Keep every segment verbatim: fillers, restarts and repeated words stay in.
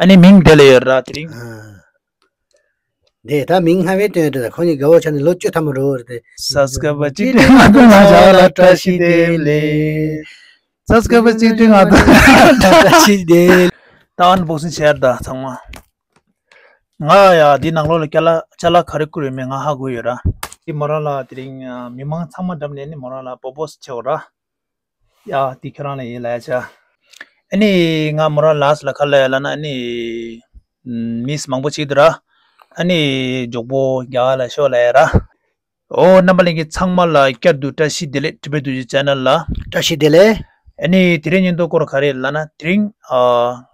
ཨ་ནི་མིང་དེ་ལ་ཡོད་ར་དེ་རིང་། ཨ། དེ་ད་མིང་སྔ་བའི་སྟོན་དུ་ད་ཁོ་གཉིས་དགའ་བོ་ཆགས་ནས་ལོ་བཅུ་ཐམ་པ་འགྲོ་བར་དེ། ས་སྐབས་པ་གཅིག་སྒྲིལ་ང་དང་ལ་བྱ་བ་ལ་བཀྲ་ཤིས་བདེ་ལེགས། ས་སྐབས་པ་གཅིག་སྒྲིལ་ང་དང་བཀྲ་ཤིས་བདེ་ལེགས། ད་ཨན་བོག་སིང་བྱས་ད་ཚང་མ། ང་ཡ་འདི་ནང་ལོགས་ལ་ཅ་ལག་ཅ་ལག་ག་རེ་བསྐུར་ཡོད་མེད་ང་ཧ་གོ་ཡོད་ར། འདི་མོ་རང་ལ་དེ་རིང་མི་མང་ཚང་མ་འགྲམ་ནས་ནི་མོ་རང་ལ་པོ་པོ་སི་ཆེ་བ་ར། ཡ་འདི་ཁྱོད་རང་ལ་ཡིན་ལ་ཡ་ཆ། ཨ་ནི་ང་མོ་རང་ལ་སི་ལ་ཁ་ལ་ཡ་ལ་ན་ཨ་ནི་མིས་མང་པོ་ཅིག་འདུག་ར། ཨ་ནི་མགྱོགས་པོ་རྒྱ་གར་ལ་ཤོག་ལ་ཡ་ར། ཨོ་རྣམ་པ་ལྷན་རྒྱས་ཚང་མ་ལ་བསྐྱར་དུ་བཀྲ་ཤིས་བདེ་ལེགས། ཊི་བེཊ་རྡོ་རྗེ་ཆེ་ནལ་ལ་བཀྲ་ཤིས་བདེ་ལེགས། ཨ་ནི་དེ་རིང་ཉིན་ཐོ་སྐོར་ག་རེ་ལབ་ན་དེ་རིང་ཨ་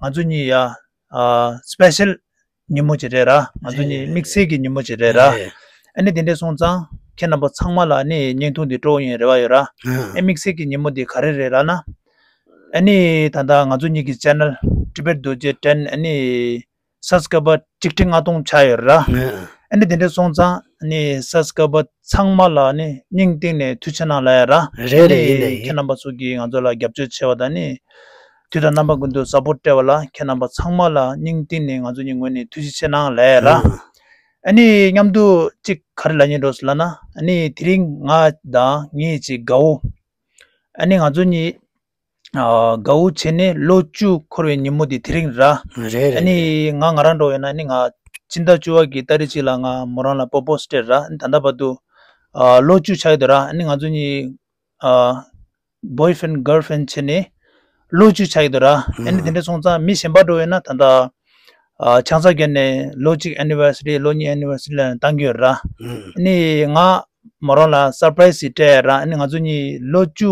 ང་ཚོ་གཉིས་ཡ་ཨ་སི་པེ་ཤལ་ཉིན་མོ་ཅིག་རེད་ར། ང་ཚོ་གཉིས་རེད། དམིགས་བསལ་གྱི་ཉིན་མོ་ཅིག་རེད་ར། རེད། ཨ་ནི་དེ་འདྲ་སོང་ཙང་ཁྱེད་རྣམ་པ་ཚང་མ་ལ་ཨ་ནི་བརྙན་ཐུང་འདི་སྤྲོ་བོ་ཡིན་རེ་བ་ཡོད་ར། ཨ་དམིགས་བསལ་གྱི་ཉིན་མོ་འདི་ག་རེ་རེད་ལབ་ན། ཨ་ནི་ད་ལྟ་ང་ཚོ་གཉིས་ཀྱི་ཆེ་ནལ་ཊི་བེཊ་རྡོ་རྗེ་ཊེན་ཨ་ནི་སབ་སི་ཀ་རའི་བར་ཅིག་ཁྲི་ལྔ་སྟོང་ཆགས་ཡོད་ར། ཨ་ནི་དེ་འདྲ་སོང་ཙང་ཨ་ནི་སབ་སི་ཀ་རའི་བར་ཚང་མ་ལ་ཨ་ནི་སྙིང་གཏིང་ནས་ཐུགས་རྗེ་ཆེ་གནང་ལབ་ཡ་ར། རེད་རེད། ཨ་ནི་ཡིན་དེ་ཡིན། ཁྱེད་རྣམ་པ་ཚོ་གིས་ང་ཚོ་ལ་རྒྱབ་སྐྱོར་བྱས་པ་དང་ནི་དུས་དང་རྣམ་པ་ཀུན་ཏུ་སབ་པོར་སྤྲད་པ་ལ་ཁྱེད་རྣམ་པ་ཚང་མ་ལ་སྙིང་གཏིང་ནས་ང་ཚོ་གཉིས་ངོས་ནས་ཐུགས་རྗེ་ཆེ་གནང་ལབ་ཡ་ར། ཨ་ཨ་ནི་མཉམ་དུ་གཅིག་ག་རེ་ལབ་སྙིང་འདོད་ལབ་ན་ཨ་ནི་དེ་རིང་ང་དང་ངེད་ཀྱི་དགའ་བོ་ཨ་ནི་ང་ཚོ་གཉིས་ཨ་དགའ་བོ་བྱས་ནས་ལོ་བཅུ་འཁོར་བའི་ཉིན་མོ་དེ་དེ་རིང་ར། རེད་རེད། ཨ་ནི་ང་ང་རང་འགྲོ་ཡོད་ན་ཨ་ནི་ང་སྤྱི་ཟླ་བཅུ་པ་གི་ཏ་རིག་གཅིག་ལ་ང་མོ་རང་ལ་པོ་པོ་སི་སྤྲད་ར། ཨ་ནི་ད་ལྟ་བར་དུ་ཨ་ལོ་བཅུ་ཆགས་ཡོད་ར། ཨ་ནི་ང་ཚོ་གཉིས་ཨ་བོའི་ཕི་རེན་ཌི་གརལ་ཕི་རེན་ཌི་བྱས་ནས་ལོ་བཅུ་ཆགས་ཡོད་ར། ཨ་ནི་དེ་འདྲ་སོང་ཙང་མི་གཞན་པ་འགྲོ་ཡོད་ན་ད་ལྟ་ཨ་ཆང་ས་བརྒྱབ་ནས་ལོ་གཅིག་ཨེ་ནི་ཝར་སི་རི་ལོ་གཉིས་ཨེ་ནི་ཝར་སི་རི་ལ་བཏང་གི་ཡོད་ར། ཨ་ནི་ང་མོ་རང་ལ་སར་པ་རའི་ཛི་ཞིག་སྤྲད་ཡ་ར། ཨ་ནི་ང་ཚོ་གཉིས་ལོ་བཅུ་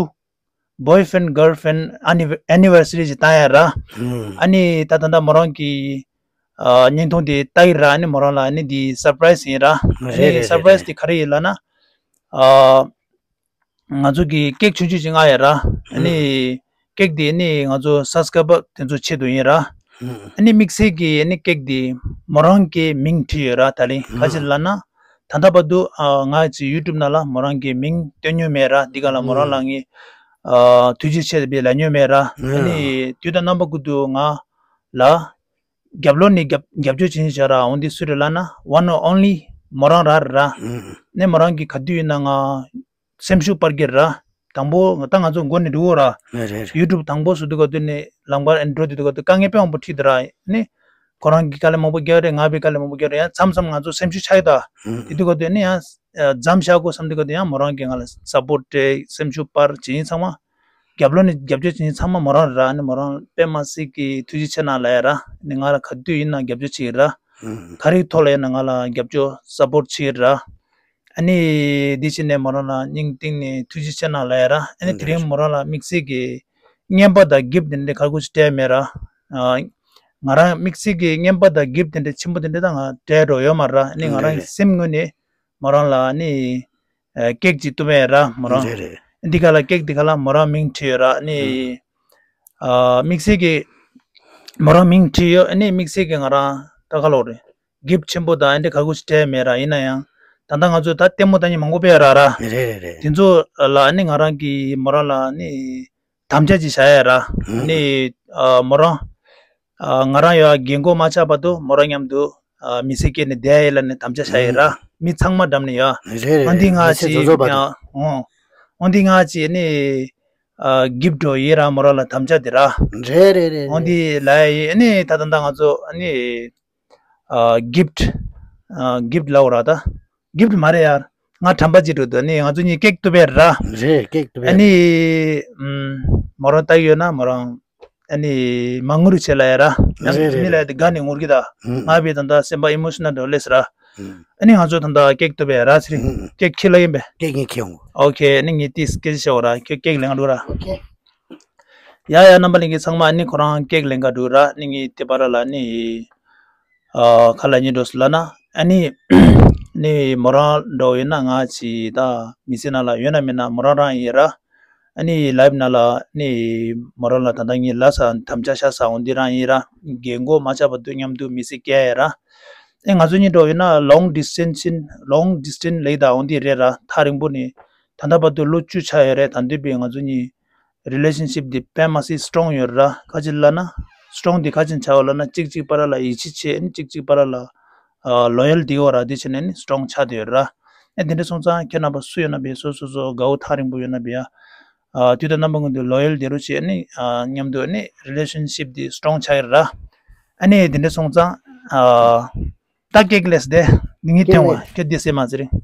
བོའི་ཕི་རེན་ཌི་གརལ་ཕི་རེན་ཌི་ཨེ་ནི་ཝར་སི་རི་ཞིག་བཏང་ཡ་ར། ཨ་ནི་ད་ད་ལྟ་མོ་རང་གི་ཨ་བརྙན་ཐུང་དེ་ལྟ་གི་ར། ཨ་ནི་མོ་རང་ལ་ཨ་ནི་འདི་སར་པ་རའི་ཛི་ཡིན་ར། ཨ་རེད་ནི་རེད་སར་པ་རའི་ཛི་རེད་དེ་ག་རེ་ཡིན་ལབ་ན་ཨ་ང་ཚོ་གི་ཀེག་ཆུང་ཆུང་ཅིག་མངགས་ཡོད་ར། ཨ་ནི་ཀེག་དེ་ནི་ང་ཚོ་སབ་སི་ཀ་རའི་བར་དེ་ཚོ་ཆེད་དུ་ཡིན་ར། ཨ་ནི་དམིགས་བསལ་གྱི་ཨ་ནི་ཀེག་དེ་མོ་རང་གི་མིང་བྲིས་ཡོད་ར། ད་ལིང་ག་ཅི་ལབ་ན་ད་ལྟ་བར་དུ་ཨ་ང་ཅི་ཡུ་ཊུབ་ནང་ལ་མོ་རང་གི་མིང་བཏོན་མྱོང་མེད་ར། འདི་ག་ལ་མོ་རང་ལ་ངས་ཨ་ཐུགས་རྗེ་ཆེ་ཟེར་ལབ་མྱོང་མེད་ར། ཨ་ནི་དུས་དང་རྣམ་པ་ཀུན་ཏུ་ང་ལ་རྒྱབ་ལོགས་ནས་རྒྱབ་རྒྱབ་སྐྱོར་བྱེད་མཁན་ཞིག་ར། འོན་ཏེ་སུ་རེད་ལབ་ན་one and only མོ་རང་ར་རེད་ར། ནས་མོ་རང་གིས་ག་དུས་ཡིན་ན་ང་སེམས་ཤུགས་སྤར་གྱི་ར། དང་པོ་ད་ང་ཚོ་མགོ་ནས་འགྲོ་གི་ར། རེད་རེད། ཡུ་ཊུབ་དང་པོ་བཟོ་དུས་ག་དུས་ནས་ལམ་ཁར་ཨེ་འགྲོ་དུས་ག་དུས་དཀའ་ངལ་དཔེ་མང་པོ་འཕྲད་དེ་ར། ནི་ཁོ་རང་གིས་དཀའ་ལས་མང་པོ་རྒྱག་རེད། ང་བས་དཀའ་ལས་མང་པོ་རྒྱག་རེད། ཡང་མཚམས་མཚམས་ང་ཚོ་སེམས་ཤུགས་ཆག་ཡོད་ད། དེ་དུས་ག་དུས་ནི་ཡང་མཚམས་བཞག་དགོས་བསམ་དུས་ག་དུས་ཡང་མོ་རང་གིས་ང་ལ་སབ་པོར་སྤྲད། སེམས་ཤུགས་སྤར་བྱེད་ཡིན་ཚང་མ། རྒྱབ་ལོགས་ནས་རྒྱབ་སྐྱོར་བྱེད་མཁན་ཚང་མ་མོ་རང་རེད་ར། ཨ་ནི་མོ་རང་དཔེ་མ་སྲིད་ཀྱི་ཐུགས་རྗེ་ཆེ་གནང་ལབ་ཡ་ར། ཨ་ནི་ང་ལ་ག་དུས་ཡིན་ན་རྒྱབ་སྐྱོར་བྱེད་ཀྱི་ར། ག་རེའི་ཐོག་ལ་ཡིན་ན་ང་ལ་རྒྱབ་སྐྱོར་སབ་པོར་བྱེད་ཀྱི་ར། ཨ་ནི་འདི་བྱས་ནས་མོ་རང་ལ་སྙིང་གཏིང་ནས་ཐུགས་རྗེ་ཆེ་གནང་ལབ་ཡ་ར། ཨ་ནི་དེ་རིང་མོ་རང་ལ་དམིགས་བསལ་གྱི་རྔན་པ་དང་གིབ་དེ་འདྲ་ག་རེ་ཞིག་སྤྲད་མེད་ར། ཨ་ང་རང་དམིགས་བསལ་གྱི་རྔན་པ་དང་གིབ་དེ་འདྲ་ཆེན་པོ་དེ་འདྲ་ད་ང་སྤྲད་འགྲོ་ཡོད་མ་ར། ཨ་ནི་ང་རང་གི་སེམས་ངོས་ནས་མོ་རང་ལ་ནི་ཨ་ཀེག་ཅིག་གཏུབ་ཡ་ར་མོ་རང་། རེད་རེད། འདི་ག་ལ་ཀེག་འདི་ག་ལ་མོ་རང་མིང་བྲིས་ཡོད་ར་ནི། ཨ་དམིགས་བསལ་གྱི་མོ་རང་མིང་བྲིས་ཡོད། ཨ་ནི་དམིགས་བསལ་གྱི་ང་རང་ད་ག་ལོག་རེད། གིབ་ཆེན་པོ་དང་ཨ་འདྲ་ག་རེ་ཞིག་སྤྲད་མེད་ར། ཡིན་ན་ཡང་ད་ལྟ་ང་ཚོ་ད་ལྟད་མོ་ལྟ་མཁན་མང་པོ་དཔེ་ཡོད་ར་ར། རེད་རེད་རེད། དེ་ཚོ་ལ་ཨ་ནི་ང་རང་གིས་མོ་རང་ལ་ནི་དམ་བཅའ་ཅིག་བཞག་ཡ་ར། ཨ་ནི་ཨ་མོ་རང་ཨ་ང་རང་ཡ་རྒན་གོག་མ་ཆགས་བར་དུ་མོ་རང་མཉམ་དུ་ཨ་མི་ཚེ་སྐྱེལ་ནས་བསྡད་ཡ་ཡིན་ལབ་ནས་དམ་བཅའ་བཞག་ཡ་ར། མི་ཚང་མ་འགྲམ་ནས་ཡ། རེད་རེད། འོན་ཏེ་ང་མི་ཚེ་ཅིག་རྫོགས་རྫོགས་བར་དུ། ཨ་འོ། འོན་ཏེ་ང་ཅིག་ནི་ཨ་གིབ་འགྲོ་ཡིན་ར་མོ་རང་ལ་དམ་བཅའ་དེ་ར། རེད་རེད་རེད། འོན་ཏེ་ལ་ཡ་ཡིན་ནི་ད་ད་ད་ང་ཚོ་ནི་ཨ་གིབ་ཨ་གིབ་ལབ་ར་ད། གིབ་མ་རེད་ཡ། ང་དྲན་པ་ཅིག་འགྲོ་འདུག་ནི་ང་ཚོ་གཉིས་ཀེག་གཏུབ་པ་ར། རེད་ཀེག་གཏུབ་པ། ཨ་ནི་ཨམ་མོ་རང་ལྟ་གི་ཡོད་ན་མོ་རང་ཨ་ནི་མ་ངུ་རུ་བྱེད་ལ་ཡ་ར། ཡང་རེད་རེད་མི་ལ་ཡ་དེ་དགའ་ནས་ངུ་གི་ད། ང་བས་ད་ད་སེམས་པ་ཨི་མོ་ཤི་ནལ་འགྲོ་ལེ་སི་ར། ཨ་ནི་ང་ཚོ་ད་ད་ཀེག་གཏུབ་པ་ར་ཚེ་རིང་། ཀེག་ཁྱེར་ལ་ཡིན་པས། ཀེག་ངས་ཁྱེར་འོང་། ཨོ་ཁེ། ཨ་ནི་ངས་ཏིས་ཀེ་ཤོ་ར་ཁྱོད་ཀེག་ལེན་ག་འགྲོ་ར། ཨོ་ཁེ། ཡ་ཡ་རྣམ་པ་ལྷན་རྒྱས་ཚང་མ་ཨ་ནི་ཁོ་རང་ཀེག་ལེན་ག་འགྲོ་ར། ཨ་ནི་ངས་དེ་བར་ལ་ཨ་ནི་ཨ་ཁ་ལ་ཉིན་འགྲོ་སི་ལ་ན་ཨ་ནི་ནི་མོ་རང་འགྲོ་ཡོད་ན་ང་ཅི་ད་མི་ཚེ་ནང་ལ་ཡོད་ན་མེད་ན་མོ་རང་རང་ཡིན་ར། ཨ་ནི་ལའིབ་ནང་ལ་ནི་མོ་རང་ལ་ད་ལྟ་ངས་ལ་ས་དམ་བཅའ་བཞག་ས་འོ་འདི་རང་ཡིན་ར། རྒན་གོག་མ་ཆགས་བར་དུ་མཉམ་དུ་མི་ཚེ་སྐྱེལ་ཡ་ར། ཨེ་ང་ཚོ་གཉིས་འགྲོ་ཡོད་ན་long distance in long distance ལས་ད་འོ་འདི་རེད་ར། ཐག་རིང་པོ་ནི་ད་ལྟ་བར་དུ་ལོ་བཅུ་ཆགས་ཡོད་རེད། ད་འདི་པའི་ང་ཚོ་གཉིས་རི་ལེ་ཤན་ཤིབ་འདི་དཔེ་མ་སྲིད་སི་ཊོང་ཡོད་ར། ག་ཅི་ལབ་ན་ སི་ཊོང་འདི་ག་ཅིག་ཆགས་པ་ལབ་ན་གཅིག་གཅིག་བར་ལ་ཡིད་ཆེས་བྱེད། ཨ་ནི་གཅིག་གཅིག་བར་ལ་ལོ་ཡལ་འདི་ཡོད་ར། འདི་བྱས་ནས་ནི་སི་ཊོང་ཆགས་བསྡད་ཡོད་ར། ཨ་ནི་དེ་འདྲ་སོང་ཙང་ཁྱེད་རྣམ་པ་སུ་ཡོད་ན་བས་སོ་སོ་སོ་དགའ་བོ་ཐག་རིང་པོ་ཡོད་ན་བས་ཡ། ཨ་དུས་དང་རྣམ་པ་ཀུན་ཏུ་ལོ་ཡལ་བསྡད་རོགས་བྱེད། ཨ་ནི་ཨ་མཉམ་དུ་ཨ་ནི་རི་ལེ་ཤན་ཤིབ་འདི་སི་ཊོང་ཆགས་ཡོད་ར། ཨ་ནི་དེ་འདྲ་སོང་ཙང་ཨ་ད་ཀེག་ལས་དེ་མིང་ངས་སྟོན་བ་ཀེག་ལས་ཁྱེད་འདི་ཟེར་མ་ཟེར་རིང་།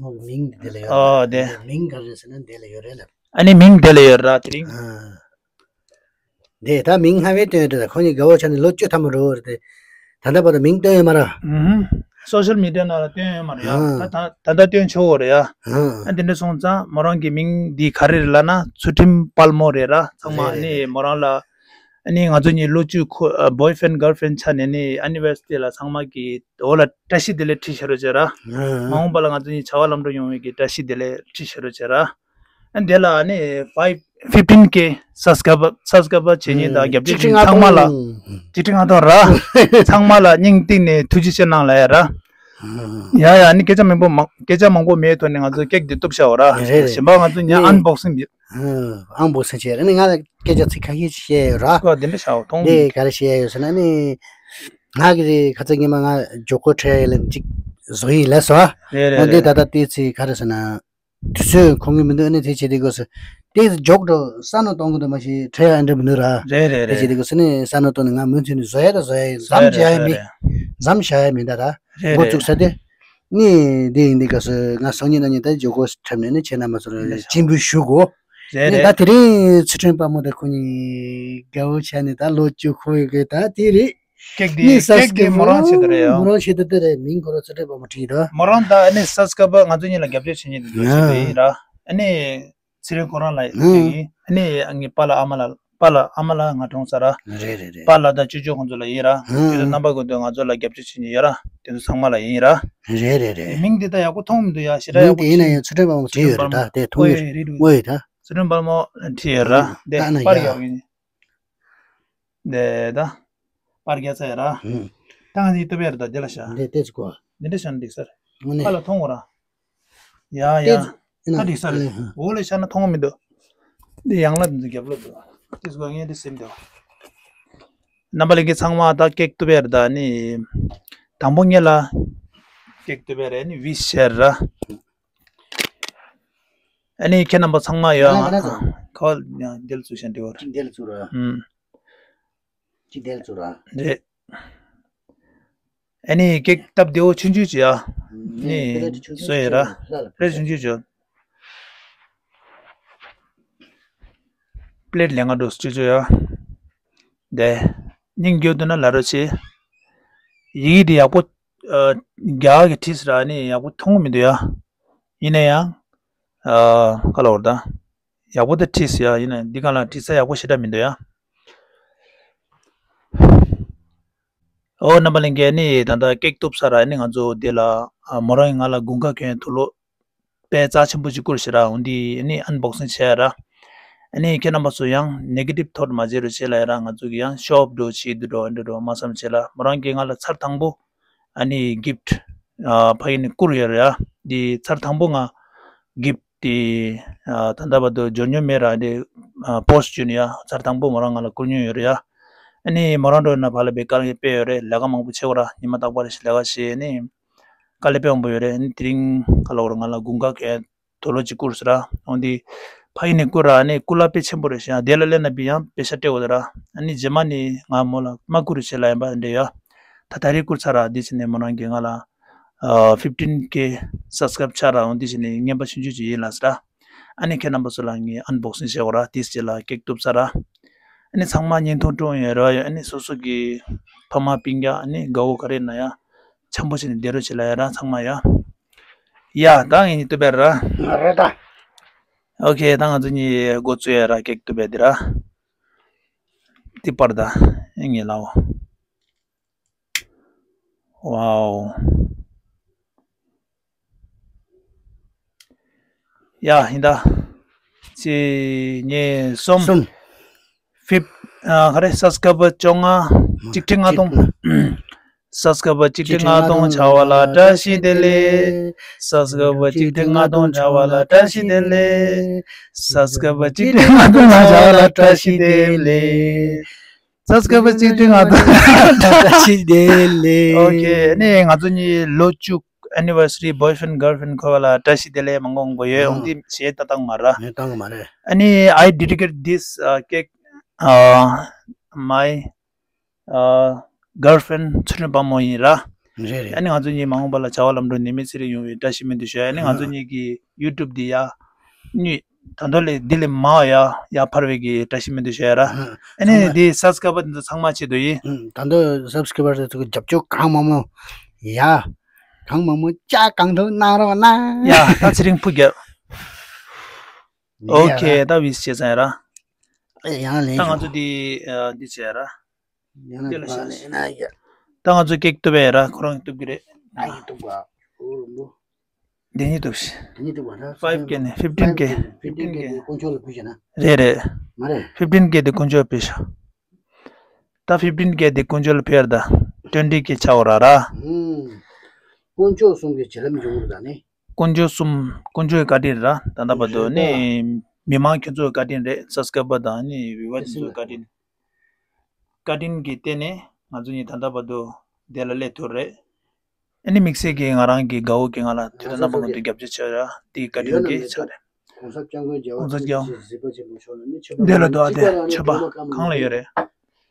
མོ་མིང་དེ་ལ་ཡོད་ར། ཨ་དེ་མིང་ག་རེ་ཟེར་ན་དེ་ལ་ཡོད་རེད་ལབ། ཨ་ནི་མིང་དེ་ལ་ཡོད་ར་དེ་རིང་། ཨ། འདི་ད་མིང་སྔ་བའི་སྟོན་ཡོད་དེ། ཁོ་གཉིས་དགའ་བོ་ཆགས་ནས་ལོ་བཅུ་ཐམ་པ་འགྲོ་བར་དེ། ད་ལྟ་བར་དུ་མིང་སྟོན་ཡོད་མ་རེད། ཨུམ། སོ་ཤལ་མི་ཌི་ཡ་ནང་ལ་སྟོན་ཡོད་མ་རེད་ཡ། ཨ། ད་ད་ད་ལྟ་སྟོན་ཆོག་གི་རེད་ཡ། ཨ། ཨ་དེ་འདྲ་སོང་ཙང་མོ་རང་གི་མིང་འདི་ག་རེ་རེད་ལབ་ན་ཚུལ་ཁྲིམས་དཔལ་མོ་རེད་ར། ཚང་མ་རེད་ཨ་ནི་རེད། མོ་རང་ལ་ཨ་ནི་ང་ཚོ་གཉིས་ལོ་བཅུ་ཁོ་ཨ་བོའི་ཕེན་གརལ་ཕེན་ཆགས་ནས་ནི་ཨེ་ནི་ཝར་སི་ཊི་ལ་ཚང་མ་གི་འོག་ལ་བཀྲ་ཤིས་བདེ་ལེགས་བྲིས་བཞག་རོགས་བྱས་ར། ཨ། མ་འོངས་པ་ལ་ང་ཚོ་གཉིས་བྱ་བ་ལམ་འགྲོ་ཡོང་བའི་གི་བཀྲ་ཤིས་བདེ་ལེགས་བྲིས་བཞག་རོགས་བྱས་ར། ཨ་འདི་ལ་ཨ་ནི་ཕའིབ་ཕིཕ་ཊིན་ཀེ་སབ་སི་ཀ་རའི་བར་སབ་སི་ཀ་རའི་བར་བྱེད་མཁན་དང་རྒྱབ་སྐྱོར་བྱེད་མཁན་ཚང་མ་ལ་ཆིག་ཁྲི་ལྔ་སྟོང་ར། ཚང་མ་ལ་སྙིང་གཏིང་ནས་ཐུགས་རྗེ་ཆེ་གནང་ལབ་ཡ་ར། ཡ་ཡ་ཨ་ནི་སྐད་ཆ་མང་པོ་མང་སྐད་ཆ་མང་པོ་མེད་དོན་ནས་ང་ཚོ་ཀེག་འདི་གཏུབ་བྱའོ་ར། རེད་རེད། གཞན་པ་ང་ཚོ་ཉ་ཨན་བོག་སིང་འདི། ཨན་བོག་སིང་བྱས་ར། ཨ་ནི་ང་ལ་སྐད་ཆ་ཚིག་ཁ་ཤས་ཤིག་བཤད་ཡོད་ར། ཀོ་འདི་འདྲ་བྱའོ་མཐོང་འདི་ག་རེ་བཤད་ཡོད་ཟེར་ན་ནི། ང་གི་རེད་ཁ་ཚ་ཉི་མ་ང་ཇོ་ཀོ་ཁྲལ་ལ་ཅིག་བཟོ་ཡི་ལབ་སོང་། རེད་རེད། འོ་འདི་རེད། ད་ལྟ་ཏི་ཚི་ག་རེ་ཟེར་ན། དུས་ཚོད་ཁོང་གི་མི་འདུག་ཨ་ནི་དེ་བྱེད་དུས་སྐབས་སུ། དེ་འཇོག་འགྲོ་ས་ནོ་གཏོང་གི་འདུག་མ་གཞི་ཁྲལ་ཡང་འདྲ་མི་འདུག་ར། རེད་རེད་རེད། དེ་བྱེད་དུས་སྐབས་སུ་ནི་ས་ནོ་གཏོང་ནས་ང་མུ་མཐུད་ནས་བཟོ་ཡ་ད་བཟོ་ཡ་ཡིན། བཟོ་ཡ་མཛམ་རེད་བྱ་ཡ་བཟོ་ཡ་མེད། རེད། མཛམ་བཞག་ཡ་མེད་ད་ར། རེད་འགོ་རེད། བཙུགས་ས་དེ། ནི་དེ་ཡིན་དུས་སྐབས་སུ་ང་སང་ཉིན་གནངས་ཉིན་ད་ཇོ་ཀོ་འཁྲབ་ནས་ནི་ཁྱེད་རྣམ་པ་ཚོར་རེད་ཤག་སྤྱན་འབུལ་ཞུ་དགོས། རེད་ནི་རེད། ད་དེ་རིང་ཚུལ་ཁྲིམས་དཔལ་མོ་དང་ཁོ་གཉིས་དགའ་བོ་བྱས་ནས་ད་ལོ་བཅུ་འཁོར་ཡོད་གི་ད་དེ་རེད། ཀེག་དེ་ནི་ཀེག་དེ་མོ་རང་ཆེད་དུ་རེད་ཡ། མོ་རང་ཆེད་དུ་དེ་རེད། མིང་ཁོ་རང་ཚུལ་ཁྲིམས་དཔལ་མོ་བྲིས་ད། མོ་རང་ད་ཨ་ནི་སབ་སི་ཀ་རའི་བར་ང་ཚོ་གཉིས་ལ་རྒྱབ་སྐྱོར་བྱེད་མཁན་དེ་ཚོ་ཆེད་དུ་ཡིན་ར། ཨ་ནི་ཚེ་རིང་ཁོ་རང་ལ་ཡིན། ཨ་ནི་ངའི་པཱ་ལགས་ཨ་མ་ལགས་པཱ་ལགས་ཨ་མ་ལགས་ང་གྲོངས་ཚར་ར། རེད་རེད་རེད། པཱ་ལགས་དང་ཅོ་ཅོ་ཁོང་ཚོ་ལ་ཡིན་ར། ཨ་དེ་ཚོ་རྣམ་པ་ཀུན་ཏུ་ང་ཚོ་ལ་རྒྱབ་སྐྱོར་བྱེད་མཁན་ཡོད་ར། དེ་ཚོ་ཚང་མ་ལ་ཡིན་ར། རེད་རེད་རེད། མིང་འདི་ད་ཡག་པོ་མཐོང་མི་འདུག་ཡ། ཞེ་དྲག་ཡག་པོ་མིང་འདི་ཡིན་ན་ཡང་ཚུལ་ཁྲིམས་དཔལ་མོ་བྲིས་ཡོད་རེད་ད། དེ་མཐོང་ཡོད་རེད། ཨོ་ཡོད་ད། ཚུལ་ཁྲིམས་དཔལ་མོ་བྲིས་ཡོད་ར། དེ་ད་ན་པར་ཡ་ཡག་ཡིན། དེ་ད། པར་རྒྱག་ཚར་ཡ་ར། ཧུམ། ད་ང་ཚོའི་ལྟོ་ཕད་རེད་ད། དེ་ལ་བཞག་འདི་ལྟས་ཚུ་གོ། འདི་འདྲ་བཞག་ན་འགྲིག་ས་རེད། དངོས་གནས། ཁ་ལ་མཐོང་གོ་ར། ཡ་ཡ། ལྟས་ཚུ་ད་འགྲིག་ས་རེད། ཨ་ཧུམ། འོག་ལ་བཞག་ན་མཐོང་གི་མི་འདུག་འདི་ཡང་ལ་འདི་ཚོ་རྒྱབ་ལོག་འདུག་ལྟས་ཚུ་གོ། ངས་འདི་ཟིན་འདུག་རྣམ་པ་ལྷན་རྒྱས་ཚང་མ་ད་ཀེག་ལྟོ་ཕད་རེད་ད་ནི། དང་པོ་ངེད་ལ་ཀེག་ལྟོ་ཕད་རེད་ནི་ཝིཤ་ཤེར་ར། ཨ་ནི་ཁྱེད་རྣམ་པ་ཚང་མ་ཡོད་ང་ང་ང་ཁ་བ་འདི་ལ་བཙུགས་ཤིང་འདི་བར། འདི་ལ་བཙུགས་ར། ཨུམ། ཅི་དེ་ལ་ཚུར་ར། རེད། ཨ་ནི་ཀེག་སྟབས་བདེ་བོ་ཆུང་ཆུང་ཅིག་ཡ། ཨ་ནི་ནི་པེ་རེད་ཆུང་ཆུང་བཟོ་ཡོད་ར། ཅིག་ལ་ལ་པེ་རེད་ཆུང་ཆུང་ཅིག་པེ་ལེཊ་ལས་ང་འགྲོ་ཆུང་ཆུང་ཡ། དེ་སྙིང་རྒྱུ་འདུག་ན་ལབ་རོགས་བྱེད། ཡི་གེ་འདི་ཡག་པོ། ཨ། རྒྱ་གར་གྱི་བྲིས་ཟེར་ཨ་ནི་ཡག་པོ་མཐོང་གི་མི་འདུག་ཡ། ཡིན་ན་ཡང་། ཨ། ག་ལབ་དགོས་རེད་ད། ཡག་པོ་ད་བྲིས་ཟེར་ཡ་ཡིན་ན་འདི་ག་ལ་བྲིས་ས་ཡག་པོ་ཞེ་དྲག་མི་འདུག་ཡ། ཨོ་རྣམ་པ་ལྷན་རྒྱས་ནི་ད་ལྟ་ཀེག་གཏུབ་ཚར་ར། ཨ་ནི་ང་ཚོ་འདི་ལ་ཨ་མོ་རང་གིས་ང་ལ་དགུན་ཁ་གྱོན་དུག་ལོག་དཔེ་རྩ་ཆེན་པོ་ཅིག་བསྐུར་ཞེས་ར། འོ་འདི་ཨ་ནི་ཨན་བོག་སིང་བྱས་ར། ཨ་ནི་ཁྱེད་རྣམ་པ་ཚོ་ཡང་ནེ་གེ་ཊིབ་ཐོཊ་མ་བྱེད་རོགས་བྱེད་ལབ་ཡ་ར། ང་ཚོ་གི་ཡང་ཤོ་ཨོཕ་འགྲོ་བྱེད་དུ་འགྲོ་ཨ་འདྲ་འགྲོ་མ་བསམ་བྱེད་ལ། མོ་རང་གིས་ང་ལ་ཚར་དང་པོ་ཨ་ནི་གིཕ་ཊི་ཨ་ཕ་གི་ནས་བསྐུར་ཡོད་ར་ཡ། འདི་ཚར་དང་པོ་ང་གིཕ་ཊི་དེ་ཨ་ད་ལྟ་བར་དུ་འབྱོར་མྱོང་མེད་ར། དེ་ཨ་པོ་སི་ཊི་བྱས་ནས་ཡ་ཚར་དང་པོ་མོ་རང་ང་ལ་བསྐུར་མྱོང་ཡོད་རེད་ཡ། ཨ་ནི་མོ་རང་འགྲོ་ན་ཕར་ལ་དཔེ་དཀའ་ལས་དཔེ་ཡོད་རེད། ལས་ཀ་མང་པོ་བྱེད་དགོས་ར། ཉི་མ་རྟག་པར་ཞིག་ལས་ཀ་བྱེད་ནི་དཀའ་ལས་དཔེ་མང་པོ་ཡོད་རེད། ཨ་ནི་དེ་རིང་ག་ལབ་དགོས་རེད། ང་ལ་དགུན་ཁ་གྱོན་དུག་ལོག་ཅིག་བསྐུར་ཟེར་ར། འོ་འདི་ཕ་གི་ནས་བསྐུར་ར། ཨ་ནི་སྐུ་ལ་དཔེ་ཆེན་པོ་རེད་ཤག་དེ་ལ་སླེབས་ན་དཔེ་ཡང་དཔེ་ཤ་སྤྲད་དགོས་རེད་ར། ཨ་ནི་རྗེས་མ་ནི་ང་མོ་ལ་མ་བསྐུར་རོགས་བྱེད་ལབ་ཡིན་པ་འདྲ་ཡ། ད་ད་རེས་བསྐུར་ཚར་ར། འདི་བྱས་ནས་མོ་རང་གིས་ང་ལ་ཨ་ཕིཕ་ཊིན་ཀེ་སབ་སི་ཀ་རའིབ་ཆགས་ར། འོ་འདི་བྱས་ནས་རྔན་པ་ཆུང་ཆུང་ཅིག་ཡིན་ལབ་ཟེར་ར། ཨ་ནི་ཁྱེད་རྣམ་པ་ཚོ་ལ་ངས་ཨན་བོག་སིང་བྱེད་དགོས་ར། དེའི་རྗེས་ལ་ཀེག་གཏུབ་ཚར་ར། ཨ་ནི་ཚང་མ་བརྙན་ཐུང་སྤྲོ་ཡོད་ར་ཡོད། ཨ་ནི་སོ་སོ་གི་ཕ་མ་སྤུན་ཀྱག་ཨ་ནི་དགའ་བོ་ག་རེ་ན་ཡ་འཆམ་པོ་བྱས་ནས་བསྡད་རོགས་བྱེད་ལབ་ཡ་ར་ཚང་མ་ཡ། ཡ་ད་ངེད་གཉིས་ལྟོ་ཕད་ར། རེད་ད། ཨོ་ཁེ་ད་ང་ཚོ་གཉིས་འགོ་བཙུགས་ཡ་ར། ཀེག་ལྟོ་ཕད་འདི་ར། འདི་པར་ད་ངས་ལའོ། ཝའོ། ཡ་ཡིན་ད། གཅིག་གཉིས་གསུམ། གསུམ། ཕིབ། ཨ་ག་རེ། སབ་སི་ཀ་རའིབ་བཅོ་ལྔ། གཅིག་ཁྲི་ལྔ་སྟོང་། སབ་སི་ཀ་རའིབ་གཅིག་ཁྲི་ལྔ་སྟོང་བྱ་བ་ལ་བཀྲ་ཤིས་བདེ་ལེགས། སབ་སི་ཀ་རའིབ་གཅིག་ཁྲི་ལྔ་སྟོང་བྱ་བ་ལ་བཀྲ་ཤིས་བདེ་ལེགས། སབ་སི་ཀ་རའིབ་གཅིག་ཁྲི་ལྔ་སྟོང་བྱ་བ་ལ་བཀྲ་ཤིས་བདེ་ལེགས། སབ་སི་ཀ་རའི་བར་གཅིག་སྟོང་ལྔ་སྟོང་། བཀྲ་ཤིས་བདེ་ལེགས། ཨོ་ཁེ། ཨ་ནི་ང་ཚོ་གཉིས་ལོ་བཅུ་ཨེ་ནི་ཝར་སི་རི། བོའི་ཕྲེན་ཌི་གརལ་ཕྲེན་ཌི་ཁོ་བ་ལ་བཀྲ་ཤིས་བདེ་ལེགས་མང་པོ་མང་པོ་ཡོད། ཨོ། འོང་དེ་གཞས་ད་བཏང་མ་ར། ངས་བཏང་གི་མ་རེད། ཨ་ནི། I dedicate this, uh, cake, uh, my, uh, girlfriend ཚུལ་ཁྲིམས་དཔལ་མོ་ཡིན་ར། རེད་རེད། ཨ་ནི་ང་ཚོ་གཉིས་མ་འོངས་པ་ལ་བྱ་བ་ལམ་འགྲོ་ནད་མེད་ཚེ་རིང་ཡོང་བའི་བཀྲ་ཤིས་སྨོན་འདུན་ཞུ་ཡ། ཨ་ནི་ང་ཚོ་གཉིས་ཀྱི་ཡུ་ཊུབ་འདི་ཡ་ནི་ད་དུང་ལས་འདི་ལས་མང་ཡ་ཡར་འཕར་བའི་གི་བཀྲ་ཤིས་སྨོན་འདུན་ཞུ་ཡ་ར། ཨ་ནི་འདི་སབ་སི་ཀ་རའི་བར་འདི་ཚོ་ཚང་མ་ཆེད་དུ་ཡིན། ཨ། ད་དུང་སབ་སི་ཀ་རའི་བར་དེ་ཚོ་གི་རྒྱབ་སྐྱོར་གང་མང་མང་ཡ། གང་མང་མང་ཅག་གང་ཐུབ་གནང་རོགས་གནང་། ཡ། ད་ཚེ་རིང་ཕུ་རྒྱབ། ཨོ་ཁེ། ད་ཝིཤ་བྱས་ཚར་ཡ་ར། ཨེ། ཡང་ལན། ད་ང་ཚོ་འདི་ཨ་འདི་བྱས་ཡ་ར། ཡང་ན་འདི་ལ་བཞག་ལན་ན་ཡ། ད་ང་ཚོ་ཀེག་གཏུབ་པ་ཡ་ར། ཁོ་རང་གཏུབ་གི་རེད། ཨ་ཡི་གཏུབ་པ། འོ་རུ་མོ། འདི་གཉིས་གཏུབ་ཤིག། འདི་གཉིས་གཏུབ་པ་ར། ཕའིབ་ཀེ་ནས་ཕིབ་ཊིན་ཀེ། ཕིབ་ཊིན་ཀེ་དེ་དཀོན་མཆོག་ལ་ཕུལ་བྱས་ན། རེད་རེད། མ་རེད། ཕིབ་ཊིན་ཀེ་དེ་དཀོན་མཆོག་ཕུལ་ཤོག། ད་ཕིབ་ཊིན་ཀེ་དེ་དཀོན་མཆོག་ལ་ཕུལ་ཡ་ར། ད་ཊུ་ཝེན་ཊི་ཀེ་ཆགས་འོ་ར་ར། ཨུམ། དཀོན་མཆོག་གསུམ་གྱི་བྱིན་རླབས་འབྱུང་བར་ད་ནི། དཀོན་མཆོག་གསུམ། དཀོན་མཆོག་གི་བཀའ་དྲིན་ར། ད་ལྟ་བར་དུ་ནི་མི་མང་ཁྱོད་ཚོའི་བཀའ་དྲིན་རེད། སབ་སི་ཀ་རའི་བར་དང་ནི་བིའུ་ཝར་ཚོའི་བཀའ་དྲིན། བཀའ་དྲིན་གྱི་སྟེང་ནས་ང་ཚོ་གཉིས་ད་ལྟ་བར་དུ་བདེ་ལ་སླེབས་ཐུབ་རེད། ཨ་ནི་དམིགས་བསལ་གྱིས་ང་རང་གི་དགའ་བོ་གི་ང་ལ་དུས་དང་རྣམ་པ་ཀུན་ཏུ་རྒྱབ་སྐྱོར་བྱས་ར། དེའི་བཀའ་དྲིན་གྱི་ཆ་རེད། གོང་ས་སྐྱབས་མགོན་རྒྱལ་བ་གོང་ས་སྐྱབས། བདེ་ལ་འདུག་ཨ། དེ་མཆོད་པ་གང་ལ་ཡོད་རེད།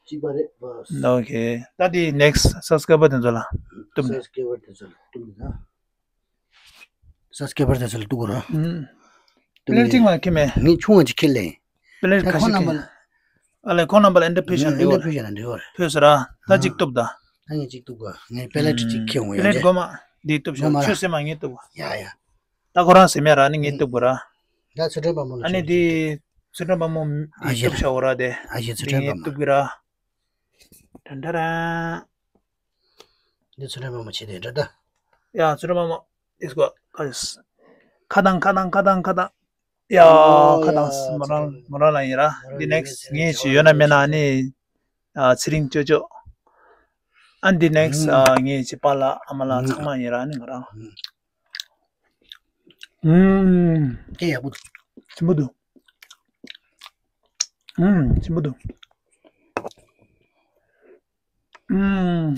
གཅིག་པ་རེད་པ། ཨོ་ཁེ། ད་དེ་ནེག་སི་སབ་སི་ཀ་རའི་བར་དེ་ཚོ་ལ་གཏུབ་ནས། སབ་སི་ཀ་རའི་བར་དེ་ཚོ་ལ་གཏུབ་ནས་ད། སབ་སི་ཀ་རའི་བར་དེ་ཚོ་ལ་གཏུབ་དགོས་ར། ཨུམ། པེ་ལེ་ཊི་གཅིག་མ་ཁྱེར་མེད། ངས་ཆུང་བ་ཅིག་ཁྱེར་ལེ། པེ་ལེ་ཊི་ཁ་ཤས་ཁྱེར། ཨ་ལས་ཁོ་རྣམ་པ་ལ་ཨེ་འདྲ་ཕུལ་བཞག་ན་འགྲིག་གོ། ཨེ་འདྲ་ཕུལ་བཞག་ན་འགྲིག་གོ། ཕུལ་ཟེར་ར། ད་གཅིག་གཏུབ་ད། ད་ངས་གཅིག་གཏུབ་གོ། ངས་པེ་ལེ་ཊི་གཅིག་ཁྱེར་འོང་། པེ་ལེ་ཊི་སྒོ་མ་འདི་གཏུབ་ཤོག། ཁྱོད་སེམས་མ་ངས་གཏུབ་གོ། ཡ་ཡ། ད་ཁོ་རང་སེམས་མེད་ར་ནི་ངས་གཏུབ་གོ་ར། ད་ཚུལ་ཁྲིམས་དཔལ་མོ་ལ། ཨ་ནི་འདི་ཚུལ་ཁྲིམས་དཔལ་མོ་འདི་གཏུབ་ཤོག་ར་དེ། ཨ་ཞེ་ཚུལ་ཁྲིམས་དཔལ་མོ་ངས་གཏུབ་གི་ར། ཏན་ཏན་ར། འདི་ཚུལ་ཁྲིམས་དཔལ་མོ་བྱེད་དེ་འདྲ་ད། ཡ། ཚུལ་ཁྲིམས་དཔལ་མོ། ཨིས་གོ། ཁ་ཡིས། ཁ་དང་ཁ་དང་ཁ་དང་ཁ་དང་། ཡ། ཨོ་ཁ་དང་ཡ། མོ་རང་མོ་རང་ལ་ཡིན་ར། མོ་རང་འདི་ནེག་སི་ངའི་ཅི་ཡོད་ན་མེད་ན་ནི། ཨ། ཚེ་རིང་ཅོ་ཅོ། ཨ་འདི་ནེག་སི། ཨ། ངའི་ཅི་པཱ་ལགས་ཨ་མ་ལགས་ཚང་མ་ཡིན་ར་ནི་ང་རང་། ཨུམ། སྐད་ཡག་པོ་འདུག། ཆེན་པོ་འདུག། ཨུམ། ཆེན་པོ་འདུག། ཨུམ།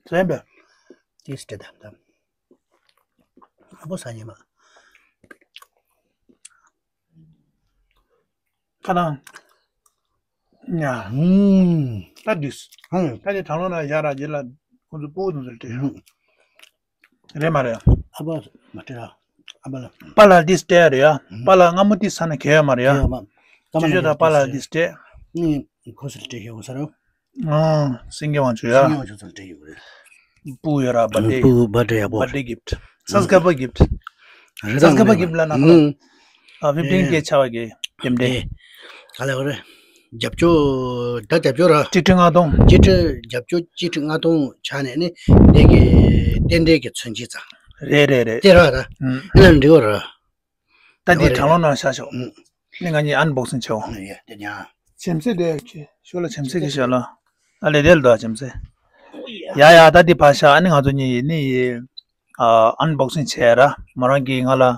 ཟེར་བས། ཏིས་ཏེ་དམ་དམ། ཨ་པོ་ས་ཉི་མ། ཁ་དང་། ཉ། ཨུམ། ད་དུས། ཧུམ། ད་དེ་དྲང་ལོ་ན་ཡ་ར་རྗེ་ལ་ཁོང་ཚོ་སྤོ་བོ་དང་ཚོ་སྤྲད་ཤོག། རེད་མ་རེད། ཨ་ཕ་མ་སྤྲད་ར། ཨ་ཕ་ལ། པཱ་ལགས་འདི་སྤྲད་རེད་ཡ། ཨུམ། པཱ་ལགས་སྔ་མོ་འདི་ས་ན་གས་ཡོད་མ་རེད་ཡ། གས་ཡོད་མ། ཅོ་ཅོ་དང་པཱ་ལགས་འདི་སྤྲད། ནི་ཁོ་སར་སྤྲད་ཤེས་འོ་ས་རོ། ཨང་། སེང་གེ་དབང་ཕྱུག་ཡ། སེང་གེ་དབང་ཕྱུག་ཚོ་སྤྲད་ཡོད་རེད། སྤུ་ཡོད་ར་བར་ཐི་ཌེ། སྤུ་བར་ཐི་ཌེ་ཡག་པོ། བར་ཐི་ཌེ་གིཕ་ཊི། སབ་སི་ཀ་རའི་བར་གིཕ་ཊི། རེད། སབ་སི་ཀ་རའི་བར་གིཕ་ཊི་ལ་ན་ཁོ། ཨུམ། ཨ། ཕིབ་ཊིན་ཀེ་ཆགས་པ་གི་རྟེན་འབྲེལ། ཨེ། ག་ལ་བ་རེད། རྒྱབ་སྐྱོར། ད་རྒྱབ་སྐྱོར་ར། གཅིག་ཁྲི་ལྔ་སྟོང་། གཅིག་ཁྲི། རྒྱབ་སྐྱོར་གཅིག་ཁྲི་ལྔ་སྟོང་ཆགས་ནས་ནི་དེ་གི་རྟེན་འབྲེལ་གྱི་མཚོན་བྱེད་ཙང་། རེད་རེད་རེད། དེ་ར་ར། ཨུམ། ཨེ་ལ་འགྲིག་གོ་ར། ད་འདི་དྲང་ལོ་ནང་བཞག་ཤོག། ཨུམ། ནི་ང་གཉིས་ཨན་བོག་སིང་བྱེད་འོ། ཨུམ། ཡ་དེ་ཉ། བྱེམ་ཟེ་དེ་ཁྱེད་ཤོག་ལ། བྱེམ་ཟེ་གི་ཤོག་ལ། ཨ་ལེ་དེ་ལ་དོ་བྱེམ་ཟེ། ཡ་ཡ། ད་འདི་ཕར་བཞག། ཨ་ནི་ང་ཚོ་གཉིས་ནི། ཨ། ཨན་བོག་སིང་བྱས་ར། མོ་རང་གིས་ང་ལ། ཨ།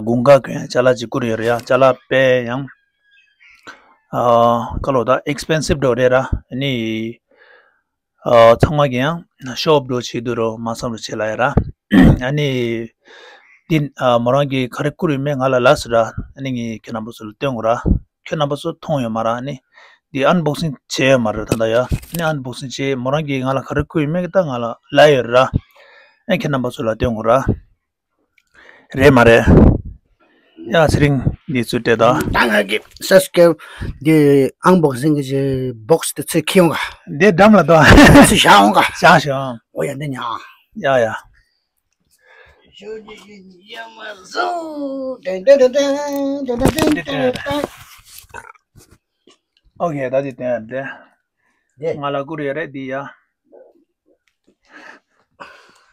དགུན་ཁ་གོན་ཡ་ཅ་ལག་ཅིག་བསྐུར་ཡོད་རེད་ཡ། ཅ་ལག་དཔེ་ཡང་། ཨ། ཁ་ལོ་ད་ཨེག་སི་པེན་སིབ་འགྲོ་རེད་ར། ཨ་ནི། ཨ། ཚང་མ་གིས་ཡང་ཤོ་ཨོབ་འགྲོ་བྱེད་དུ་རོ་མ་བསམ་རོ་བྱེད་ལ་ཡ་ར། ཨ་ནི། འདི། ཨ། མོ་རང་གིས་ག་རེ་བསྐུར་ཡོད་མེད་ང་ལ་ལབ་ཟེར་ར། ཨ་ནི་ངས་ཁྱེད་རྣམ་པ་ཚོ་ལ་སྟོན་དགོས་ར། ཁྱོད་རྣམ་པ་ཚོ་མཐོང་ཡོད་མ་ར། ཨ་ནི་འདི་ཨན་བོག་སིང་བྱས་ཡོད་མ་རེད་ད་ལྟ་ཡ། ཨ་ནི་ཨན་བོག་སིང་བྱས། མོ་རང་གིས་ང་ལ་ག་རེ་བསྐུར་ཡོད་མེད་ད་ང་ལ་ལབ་ཡོད་ར། ཨ། ཁྱེད་རྣམ་པ་ཚོ་ལ་སྟོན་དགོས་ར། རེད་མ་རེད། ཡ། ཚེ་རིང་འདི་ཚུར་སྤྲད་དང་། ད་ང་གི་སབ་སི་ཀ་རའི་བར་འདི་ཨན་བོག་སིང་གི་བོག་སི་དེ་ཚུར་ཁྱེར་ཡོང་ག། འདི་འགྲམ་ལ་དོ། ཚུར་བཞག་ཡོང་ག། བཞག་བཞག། འོ་ཡ་འདི་ཉ། ཡ་ཡ། ཨོ་ཁེ། ད་འདི་སྟོན་ཡ་རེད། ང་ལ་བསྐུར་ཡོད་རེད་འདི་ཡ།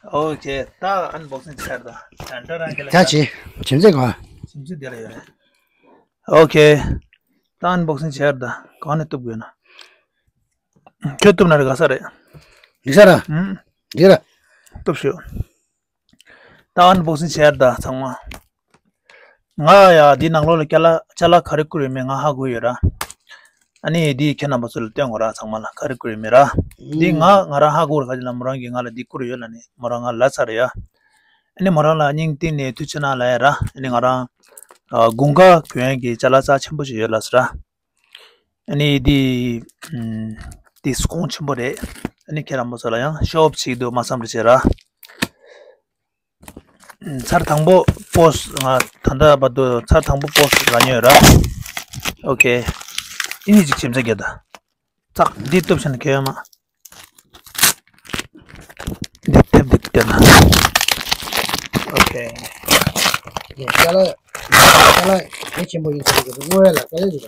ཨོ་ཁེ། ད་ཨན་བོག་སིང་བྱས་ད། ད་ད་རང་གི་ལ་ད་ཅི། བྱེམ་ཟེ་ག། བྱེམ་ཟེ་འདི་ལ་ཡོད་རེད། ཨོ་ཁེ། ད་ཨན་བོག་སིང་བྱས་ད། གང་ནས་གཏུབ་དགོས་ན། ཁྱོད་གཏུབ་ན་རེད། ག་ས་རེད། འདི་ས་ར། ཨུམ། འདི་ར། གཏུབ་ཤོག། ད་ཨན་བོག་སིང་བྱས་ད་ཚང་མ། ང་ཡ་འདི་ནང་ལོགས་ལ་ཅ་ལག་ཅ་ལག་ག་རེ་བསྐུར་ཡོད་མེད་ང་ཧ་གོ་ཡོད་ར། ཨ་ནི་འདི་ཁྱེད་རྣམ་པ་ཚོ་ལ་སྟོན་དགོས་ར། ཚང་མ་ལ་ག་རེ་བསྐུར་ཡོད་མེད་ར། འདི་ང་ང་རང་ཧ་གོ་ར། ག་ཅི་ལ་མོ་རང་གིས་ང་ལ་འདི་བསྐུར་ཡོད་ལབ་ནས་མོ་རང་ང་ལབ་ཚར་རེད་ཡ། ཨ་ནི་མོ་རང་ལ་སྙིང་གཏིང་ནས་ཐུགས་རྗེ་གནང་ལབ་ཡ་ར། ཨ་ནི་ང་རང་ཨ་དགུན་ཁ་གྱོན་ཡས་ཀྱི་ཅ་ལག་རྩ་ཆེན་པོ་ཞིག་ཡོད་ལབ་ཟེར་ར། ཨ་ནི་འདི་ཨམ་འདི་གོང་ཆེན་པོ་རེད། ཨ་ནི་ཁྱེད་རང་མོ་ཚོ་ལ་ཡང་ཤོ་ཨོབ་བྱེད་ཀྱི་འདུག་མ་བསམ་རེ་བྱེད་ར། ཚར་དང་པོ་པོ་སི་ང་ད་ལྟ་བར་དུ་ཚར་དང་པོ་པོ་སི་རག་མྱོང་ཡོད་ར། ཨོ་ཁེ། ཨི་ནི་ཅིག་ཁྱིམ་ཚ་རྒྱལ་ད། ཙག་འདི་གཏུབ་ཕྱིན་ཁེ་ཡོད་མ། འདི་ཐེབ་འདི་གཏུབ་ན། ཨོ་ཁེ། ཡ་ཅ་ལག་ཅ་ལག་གལ་ཆེན་པོ་ཡིན་ཟེར་གྱི་འདུག་དངོས་ཡོད་ལ་དཀའ་ལས་འདུག་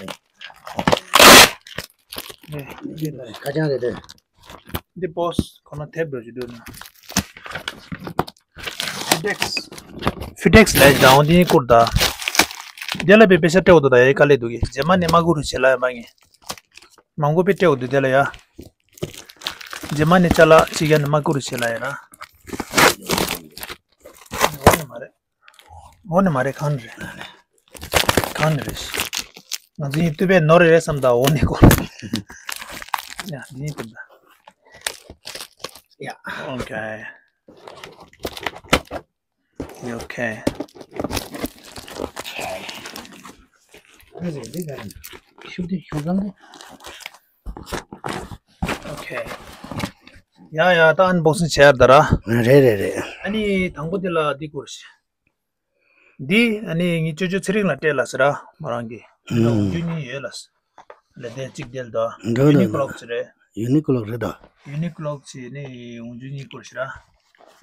ག་ཁ་བྱང་རེད་དེ། འདི་པོ་སི་ཁོ་ན་ཐེབ་འགྲོ་གི་འདུག་ན། ཧྥི་ཌེག་སི། ཧྥི་ཌེག་སི་ལས་ཀྱང་འདི་བསྐུར་ད། དེ་ལ་པའི་པེ་ཤ་སྤྲད་འོ་དོ་ད་ཡ་དཀའ་ལས་འདུག་གི། རྗེས་མ་ནས་མ་བསྐུར་རུ་བྱེད་ལ་ཡ་མ་ངེས། མང་པོ་པའི་སྤྲད་འོ་དོ་དེ་ལ་ཡ། རྗེས་མ་ནས་ཅ་ལག་ཅིག་ཡ་ནས་མ་བསྐུར་རུ་བྱེད་ལ་ཡ་ར། འོ་ནི་མ་རེད། འོ་ནི་མ་རེད། གང་ནི་རེད། གང་ནི་རེད། ང་ཚོ་ཡིན་ཏུ་པའི་ནོར་རེད་བསམ་ད་འོ་ནི་གོ། ཡ་འདི་ཡིན་ཏུ་ད། ཡ། ཨོ་ཁེ། ཨོ་ཁེ། ཨ་རེ་རེ་ག་རེ། ཤུགས་དེ་ཤུགས་ཙམ་དེ། ཨོ་ཁེ། ཡ་ཡ་ད་ཨན་བོག་སིང་བྱས་ཡར་ད་ར། རེད་རེད་རེད། ཨ་ནི་དང་པོ་དེ་ལ་འདི་བསྐུར་ཤིག་འདི་ཨ་ནི་ངའི་ཅོ་ཅོ་ཚེ་རིང་ལ་སྤྲད་ལ་ཟེར་ར་མོ་རང་གིས། ཨ་ནི་ཨུམ། འོང་རྒྱུ་གཉིས་ཡོད་ལ་ཟེར། ལ་དེ་གཅིག་དེ་ལ་ད། འགྲོ་ཡུ་ནི་ཀློག་ཅི་རེད། ཡུ་ནི་ཀློག་རེད་ད། ཡུ་ནི་ཀློག་ཅི་ནི་འོང་རྒྱུ་གཉིས་བསྐུར་ཤིག་ར།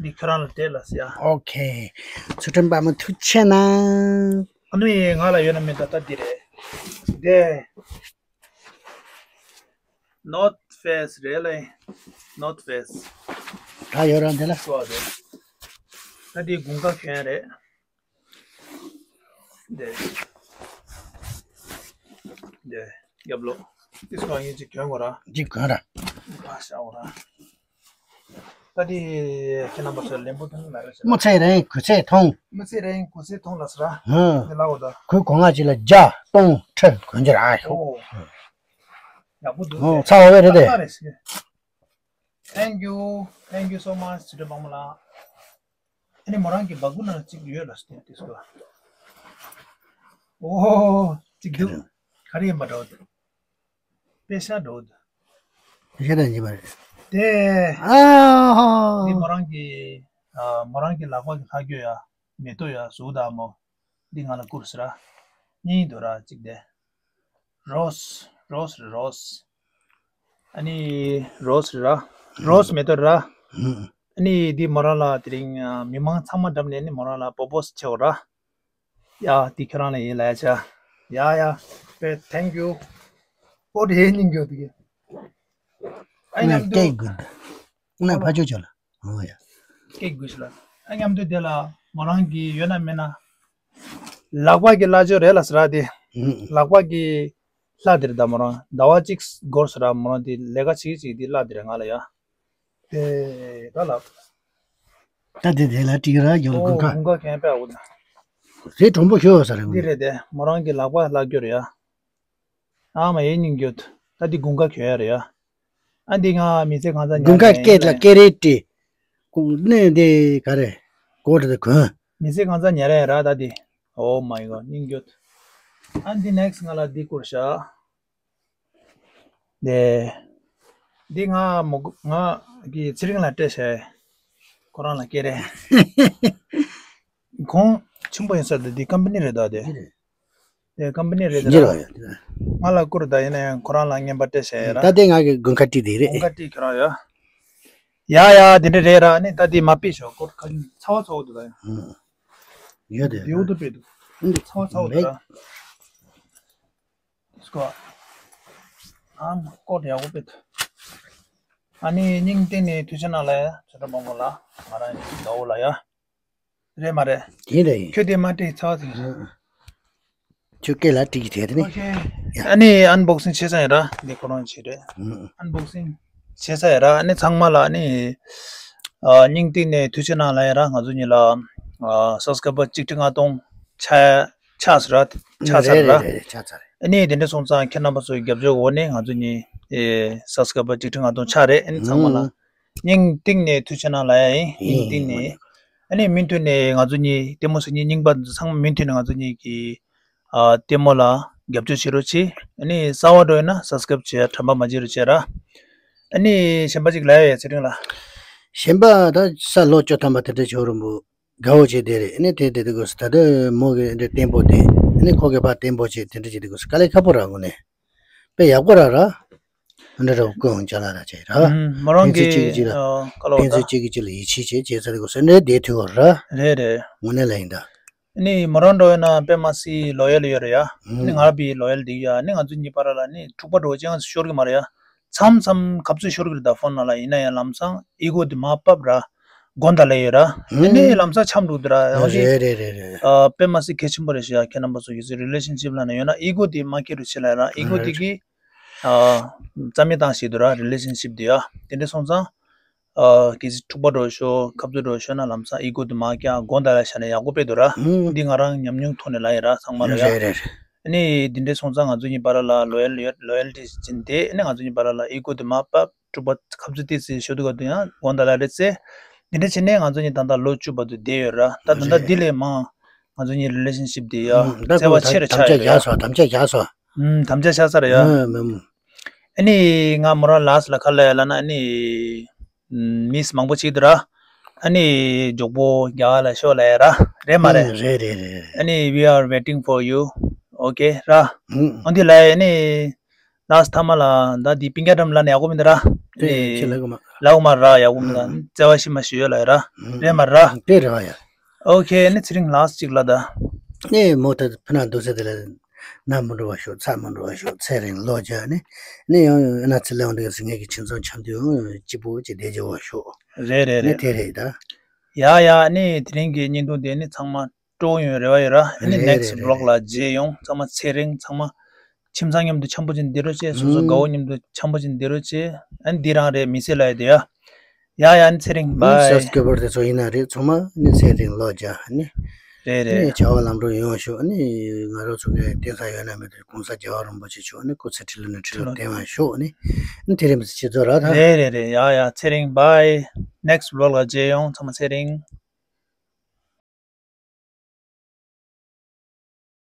འདི་ཁྱོད་རང་ལ་སྤྲད་ལ་ཟེར་ཡ། ཨོ་ཁེ། ཚུལ་ཁྲིམས་དཔའ་མོ་ཐུགས་ཆེ་གནང་། ཨ་ནི་ང་ལ་ཡོད་ན་མེད་ད་ད་འདི་རེད། དེ། North Face རེད་ལེ། North Face། ད་ཡོད་རང་དེ་ལ། ཤོག་རེད། ད་འདི་དགུན་ཁ་གྱོན་རེད། དེ། དེ། རྒྱབ་ལོགས། འདི་སོགས་ཡིན་གཅིག་གྱོན་དགོས་ར། གཅིག་གྱོན་ར། ཁ་ཤ་འོ་ར། ད་འདི་ཁྱེད་རྣམ་པ་ཚོ་ལན་པོ་ཐོན་ལ་རེད་ཟེར། མི་ཚེ་རིང་གོས་ཚད་ཐུང་། མི་ཚེ་རིང་གོས་ཚད་ཐུང་ལ་ཟེར་ར། ཧུམ། འདི་ལ་འོ་ད། གོས་གོ་ང་ཅི་ལ་བརྒྱ་སྟོང་ཁྲི་གོན་གྱི་ར་ཤོག་ཨོ། ཡག་པོ་འདུག་ཨོ་ཚ་བ་བས་རེད་དེ། ལགས་རེད་ཟེར། Thank you, thank you so much ཚེ་བཀྲ་བང་མོ་ལགས། ཨ་ནི་མོ་རང་གི་སྦ་ཁུག་ནང་གཅིག་ཡོད་ལ་སྟེ་དེ་སོ། ཨོ། གཅིག་འདུག་ག་རེ་ཡིན་པ་འདྲ་བོ་འདུག་པེ་ཤ་འདྲ་བོ་འདུག་པེ་ཤ་དང་ཉེ་བ་རེད། དེ། ཨ་ཧོ། འདི་མོ་རང་གི་ཨ་མོ་རང་གི་ལག་པ་གི་ལྷག་རྒྱུ་ཡ་མེ་ཏོག་ཡ་གཟུགས་དང་མོ། འདི་ང་ལ་བསྐུར་ཟེར་ར། གཉིས་འདུག་ར་གཅིག་དེ། རོས། རོས་རེད་རོས། ཨ་ནི་རོས་རེད་ར། རོས་མེ་ཏོག་རེད་ར། ཨ་ནི་འདི་མོ་རང་ལ་དེ་རིང་ཨ་མི་མང་ཚང་མ་འགྲམ་ནས་ནི་མོ་རང་ལ་པོ་པོ་སི་ཆེ་བ་ར། ཡ་འདི་ཁྱོད་རང་ལ་ཡིན་ལ་ཡ་ཆ། ཡ་ཡ། པེ་thank you། པོ་དེ་སྙིང་རྗེ་འདུག་ཨ་ན་མཉམ་དུ་སྐད་དགོས་འདུག་ཨ་ན་ཕ་ཆོས་ཆོ་ལ། ཨོ་ཡ། སྐད་དགོས་ཤིག་ལ། ཨ་མཉམ་དུ་དེ་ལ་མོ་རང་གི་ཡོད་ན་མེད་ན། ལག་པ་གི་ལྷ་ཆོས་རེད་ལ་ཟེར་ར་དེ། ལག་པ་གི་ལྷ་དེ་རེད་ད་མོ་རང་ཟླ་བ་གཅིག་འགོར་ཟེར་ར་མོ་རང་དེ་ལས་ཀ་བྱེད་ཀྱི་བྱེད་ཀྱི་དེ་ལྷ་དེ་རེད་ང་ལ་ཡ། དེ་ད་ལ། ད་དེ་དེ་ལ་ཀྲིག་ར་ཡོང་ཨོ་དགུན་ཁ། དགུན་ཁ་གན་པའི་འོ་ན། རེད་གྲོང་པོ་ཤོད་ས་རེད་འདི་རེད་དེ་མོ་རང་གི་ལག་པ་ལྷ་རྒྱུ་རེད་ཡ། ཨ་མ་ཡེ་སྙིང་རྒྱུད། ད་འདི་དགུན་ཁ་གྱོན་ཡ་རེད་ཡ། ཨ་འདི་ང་མི་ཚེ་གང་ཚ་ཉལ་དགུན་ཁ་སྐད་ལ་སྐད་རེད་དྲི། ཀུང་གནས་འདི་ག་རེ། གོ་དྲི་དེ་གོན། མི་ཚེ་གང་ཚ་ཉལ་ར་ཡ་ར་ད་འདི། Oh my god སྙིང་རྒྱུད། ཨ་འདི་next ང་ལ་འདི་བསྐུར་ཤག་དེ། འདི་ང་མོ་ང་གི་ཚེ་རིང་ལ་སྤྲད་བྱས། ཁོ་རང་ལ་སྐད་རེད། གོང་ཆེན་པོ་ཡིན་ས་དེ་འདི་ཀམ་པ་ནི་རེད་ད་དེ། འདི་རེད། དེ་ཀམ་པ་ནི་རེད་དེ་འགྱུར་ར། བ་ཡོད་དེ། ང་ལ་བསྐུར་ད་ཡིན་ན་ཡང་ཁོ་རང་ལ་རྔན་པ་སྤྲད་བྱས་ཡ་ར། ད་དེ་ང་གི་དགུན་ཁ་སྤྲད་དེ་རེད། དགུན་ཁ་སྤྲད་ཁྱོད་རང་ཡ། ཡ་ཡ་དེ་འདྲ་རེད་ར་ནི་ད་དེ་མ་སྤྲད་ཤོག་སྐོར་ཁ་ཚ་བ་ཚ་བོ་འདུག་ད་ཡ། ཡོད་དེ། དེའུ་དུ་སྤྲད་འདུག་ཚ་བ་ཚ་བོ་འདུག་ར། སྐོར། ཨ་མ་སྐོར་ཡག་པོ་སྤྲད་འདུག་ཨ་ནི་སྙིང་གཏིང་ནས་ཐུགས་རྗེ་གནང་ལ་ཡ་ཚོད་ལྟ་མང་པོ་ལ་ང་རང་ཡིན་ཟླ་བོ་ལ་ཡ། རེད་མ་རེད། དེ་འདྲ་ཡིན། ཁྱོད་དེ་མ་སྤྲད་ཚ་བ་ཚ་བོ་འདུག་ཁྱོད་སྐད་ལ་དཀྲིག་གི་དེ་དེ་ནི། ཨོ་ཁེ། ཡ། ཨ་ནི་ཨན་བོག་སིང་བྱེད་ས་ཡིན་ར། འདི་ཁོ་རང་བྱེད་རེད། ཨུམ། ཨན་བོག་སིང་བྱེད་ས་ཡིན་ར། ཨ་ནི་ཚང་མ་ལ་ཨ་ནི། ཨ་སྙིང་གཏིང་ནས་ཐུགས་རྗེ་གནང་ལ་ཡིན་ར། ང་ཚོ་གཉིས་ལ། ཨ་སབ་སི་ཀ་རའི་བར་གཅིག་ཁྲི་ལྔ་སྟོང་ཆགས་ཆགས་ཟེར་ར། ཆགས་ཚར་རེད་ར། རེད་རེད་རེད་ཆགས་ཚར་རེད། ཨ་ནི་དེ་འདྲ་སོང་ཙང་ཁྱེད་རྣམ་པ་ཚོའི་རྒྱབ་སྐྱོར་འོག་ནས་ང་ཚོ་གཉིས་ཨེ་སབ་སི་ཀ་རའེ་བར་ཆིག་ཁྲི་ལྔ་སྟོང་ཆགས་རེད། ཨ་ནི་ཚང་མ་ལ་ཨུ། སྙིང་གཏིང་ནས་ཐུགས་རྗེ་གནང་ལབ་ཡ་ཡིན། སྙིང་གཏིང་ནས། ཨ་ནི་མུ་མཐུད་ནས་ང་ཚོ་གཉིས་ལྟད་མོ་གཟིགས་མཁན་རྙིང་པ་ཚང་མ་མུ་མཐུད་ནས་ང་ཚོ་གཉིས་ཀྱི་ཨ་ལྟད་མོ་ལ་རྒྱབ་སྐྱོར་བྱེད་རོགས་གྱིས། ཨ་ནི་གསར་པ་འགྲོ་ཡོད་ན་སབ་སི་ཀ་རའེ་བར་བྱེད་ཡ་དྲན་པ་མ་བརྗེད་རོགས་བྱེད་ར། ཨ་ནི་གཞན་པ་ཅིག་ལབ་ཡ་ཡོད་ཚེ་རིང་ལགས། གཞན་པ་ད་ས་ལོ་བཅུ་ཐམ་པ་དེ་འདྲ་བྱེད་རུང་བུ། དགའ་བོ་བྱས་བསྡད་རེད། ཨ་ནི་དེ་དེ་དེ་དགོས་སུ་ད་ལྟ་མོ་གི་འདྲ་བརྟན་པོ་དེ། ཨ་ནི་ཁོ་གི་ཕར་བརྟན་པོ་བྱས་དེ་འདྲ་བྱས་དེ་དགོས་སུ་དཀའ་ལས་ཁག་པོ་ར་དངོས་གནས། དཔེ་ཡག་པོ་ར་ར། འདྲ་ར་ཀུན་ཅ་ལག་ར་བྱས་ར། ཨུམ། མོ་རང་ཕན་ཚུན་གཅིག་གིས་གཅིག་ལ། ཨ་ཀ་ལོ་ཕན་ཚུན་ད། གཅིག་གིས་གཅིག་ལ་ཡིད་ཆེས་བྱས་བྱས་ཚར་དེ་དགོས་སུ་འདྲ་བསྡད་ཐུབ་པ་ར། རེད་རེད། དངོས་གནས་ལ་ཡིན་ད། ཨ་ནི་མོ་རང་འགྲོ་ཡོད་ན་དཔེ་མ་སྲིད་ལོ་ཡལ་ཡོད་རེད་ཡ། ཨ་ནི་ང་རང་དཔེ་ལོ་ཡལ་འདུག་ཡ། ཨ་ནི་ང་ཚོ་གཉིས་བར་ལ་ཨ་ནི་འཁྲུག་པ་འགྲོ་ཅི་ཡང་ཤོར་གི་མ་རེད་ཡ། མཚམས་མཚམས་གབ་ཚིག་ཤོར་གི་རེད་ད། ཕོན་ནང་ལ་ཡིན་ན་ཡང་ལམ་སང་ཨི་གོ་དེ་མར་ཕབ་ར། དགོངས་དག་ལབ་ཡོད་ར། ཨ་ནི་ལམ་སང་འཆམ་འགྲོ་གི་ར། འོ་དེ་རེད་རེད་རེད་རེད། ཨ་དཔེ་མ་སྲིད་གལ་ཆེན་པོ་རེད་ཤག་ཁྱེད་རྣམ་པ་ཚོ་གི་རི་ལེ་ཤན་ཤིབ་ལ་ན་ཡོད་ན་ཨི་གོ་དེ་མར་སྐྱེལ་རོགས་བྱེད་ལབ་ཡ་ར། ཨི་གོ་དེ་གི་ཨ་རྩ་མེད་བཏང་བཞག་འདུག་ར། རི་ལེ་ཤན་ཤིབ་དེ་ཡ། དེ་འདྲ་སོང་ཙང་། ཨ་གལ་སྲིད་འཁྲུག་པ་འགྲོ་ཤོག་ཁ་རྩོད་འགྲོ་ཤོག་ན་ལམ་སང་ཨི་གོ་དེ་མར་བཀྱག་དགོངས་དག་ལབ་བཞག་ན་ཡག་པོ་དཔེ་འདུག་ར། ཨུམ། འདི་ང་རང་ཉམས་མྱོང་ཐོག་ནས་ལབ་ཡིན་ར། ཚང་མ་ལ་ཡ། རེད་རེད་རེད། ཨ་ནི་འདི་འདྲ་སོང་ཙང་ང་ཚོ་གཉིས་བར་ལ་ལོ་ཡལ་ཡོད། ལོ་ཡལ་ཊི་ཅིག་འདི། ཨ་ནི་ང་ཚོ་གཉིས་བར་ལ་ཨི་གོ་དེ་མར་ཕབ། འཁྲུག་པ་ཁ་རྩོད་ཏོག་ཙམ་ཤོར་དུས་སྐབས་དུ་ཡང་དགོངས་དག་ལབ་རེད་ཟེར། འདི་འདྲ་བྱས་ནས་ང་ཚོ་གཉིས་ད་ལྟ་ལོ་བཅུ་བར་དུ་བསྡད་ཡོད་ར། ད་ད་ལྟ་རེད། འདི་ལས་མང་ང་ཚོ་གཉིས་རི་ལེ་ཤན་ཤིབ་འདི་ཡ་ཨུམ། ད་བརྩེ་བ་ཁོ་ཆེ་རུ་ད་ཆགས་དམ་བཅའ་ཡོད་ར། བཞག་སོང་། དམ་བཅའ་བཞག་སོང་། ཨུམ། དམ་བཅའ་བཞག་ཚར་ཡ། ཨུམ། ཨ་ནི་ང་མོ་རང་ལཱསི་ལ་ག་རེ་ལབ་ཡ་ལབ་ན། ཨ་ནི་མིས་མང་པོ་ཅིག་འདུག་ར། ཨ་ནི་མགྱོགས་པོ་རྒྱ་གར་ལ་ཤོག་ལབ་ཡ་ར། རེད་མ་རེད། ཨུམ། རེད་རེད་རེད་རེད། ཨ་ནི་we are waiting for you. Okay ར། ཨུམ། འོ་འདི་ལབ་ཡ། ཨ་ནི་ལཱསི་མཐའ་མ་ལ་ད་འདི་པིང་ཀ་ཏམ་ལབ་ན་ཡག་པོ་མི་འདུག་ར། ཨ་དེ་ནི་ཁྱེད་ལབ་གི་མ། ལབ་གི་མ་ར། ཡག་པོ་མི་འདུག་ཨུམ། བརྩེ་བ་ཞིག་མ་ཞིག་ཡོད་ལབ་ཡ་ར། ཨུམ། རེད་མ་ར། དེ་རེད་བ་ཡ། ཨོ་ཁེ། ཨ་ནི་ཚེ་རིང་ལཱསི་ཅིག་ལབ་ད། ནས་མོ་ད་ཕ་ན་འདུག་ཟེར་དེ་ལ་ན་མི་འགྲོ་བ་ཤོག་ཚ་མི་འགྲོ་བ་ཤོག་ཚེ་རིང་ལོ་བརྒྱ་ནི། ནི་ཡང་ཨ་ན་ཚེ་ལེ་འོང་འདུག་ཟེར། ངེད་ཀྱི་ཁྱིམ་ཚང་འཆམ་དུས་ཡང་སྐྱིད་པོ་ཅིག་བསྡད་རྒྱུ་བ་ཤོག་རེད་རེད་ནི་རེད། དེ་རེད་ད། ཡ་ཡ། ནི་དེ་རིང་གི་བརྙན་ཐུང་དེ་ནི་ཚང་མ་སྤྲོ་ཡོང་རེ་བ་ཡོད་ར། ཨ་ནི་རེད་next རེད་རེད་vlog རེད། ལ་མཇལ་ཡོང་། ཚང་མ་ཚེ་རིང་། ཚང་མ་ཁྱིམ་ཚང་མཉམ་དུ་འཆམ་པོ་ཅིག་བསྡད་རོགས་བྱེད། སོ་སོ་ཨུམ། དགའ་བོ་མཉམ་དུ་འཆམ་པོ་ཅིག་བསྡད་རོགས་བྱེད། ཨ་ནི་འདི་རང་རེད། མི་ཚེ་ལ་ཡོད་དེ་ཡ། ཡ་ཡ། ཨ་ནི་ཚེ་རིང་ཨ་ནི་bye། སབ་སི་ཀ་རའེ་བར་དེ་ཚོ་ཡིན་ན་རེད། ཚང་མ་ཨ་ནི་ཚེ་རིང་ལོ་བརྒྱ། ཨ་ནི་རེད་ཨ་ནི་རེད། བྱ་བ་ལམ་འགྲོ་ཡོང་ཤོག་ཨ་ནི་ང་རང་ཚོ་གི་བརྟེན་ས་ཡོད་ན་མེད་དུ་གོང་ས་རྒྱལ་བ་རིན་པོ་ཆེ་མཆོག་ཨ་ནི་སྐུ་ཚེ་ཁྲི་ལོ་ནས་ཁྲི་ལོ་བརྟན་པར་ཤོག་ཨ་ནི་ཨ་ནི་དེ་རིང་མི་ཚེ་ཆེད་ཚོད་ར་ད། རེད་རེད་རེད། ཡ་ཡ། ཚེ་རིང་bye། next vlog ལ་མཇལ་ཡོང་། ཚང་མ་ཚེ་རིང་།